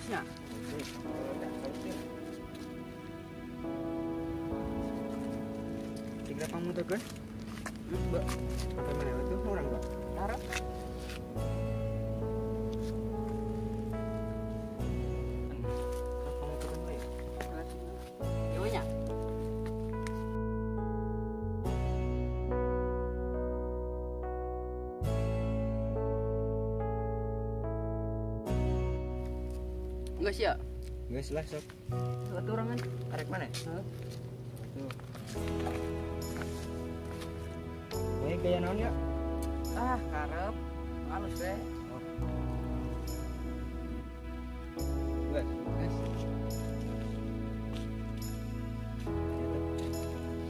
Geus nya. Tiga pamutukeun. Mbak, apa mana itu orang, Mbak? Taruh. Enggak sih ya? Geus lah sok. Satu orangan. Arek mana? Heeh. Tuh. Ini gaya naon ya? Ah, karep. Halus deh. Oh. Geus, geus.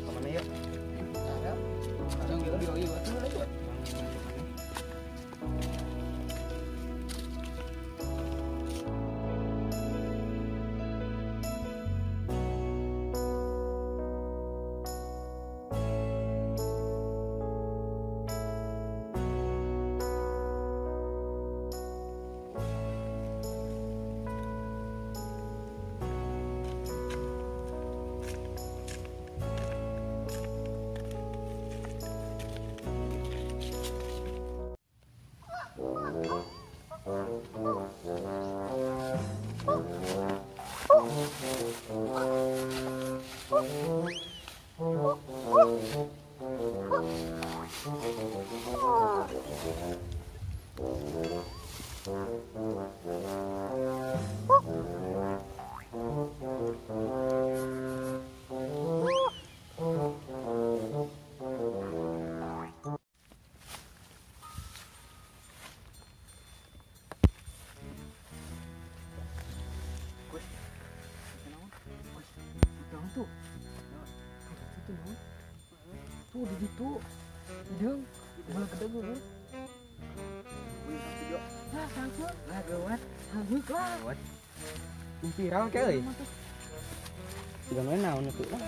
Ka mana ya? Karep. Jangan ieu atuh lagi. Tuh di situ, hidung, bola gede gue. Nah, sanggup. Nah, gawat. Sanggup lah. Gawat. Viral kayak euy. Tiga mana naon itu lah.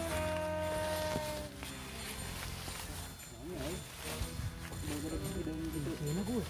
Ini gue.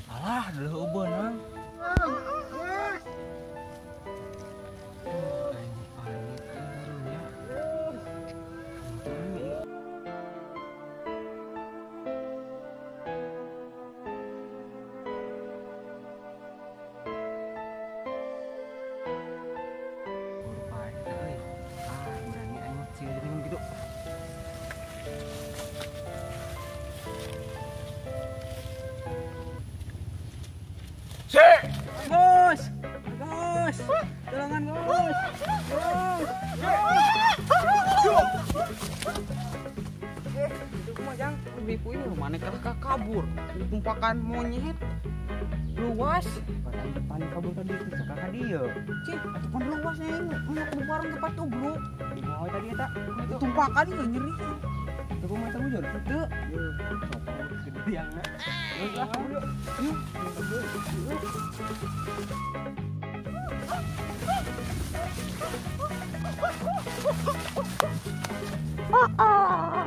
Alah, dulu beunang. Gus, Gus, tolongan Gus, Gus, itu mah jang lebih puyuh mana kalah kabur, tumpakan monyet luas. Depan depan kabur tadi itu kakak dia. Cih, ataupun luas nih, mau bareng tempat tubruk. Mau tadi eta, tumpakan juga nyeri. Itu mata bujur. Itu. Gede yang. Terus lah, yuk. Yuk. Ah.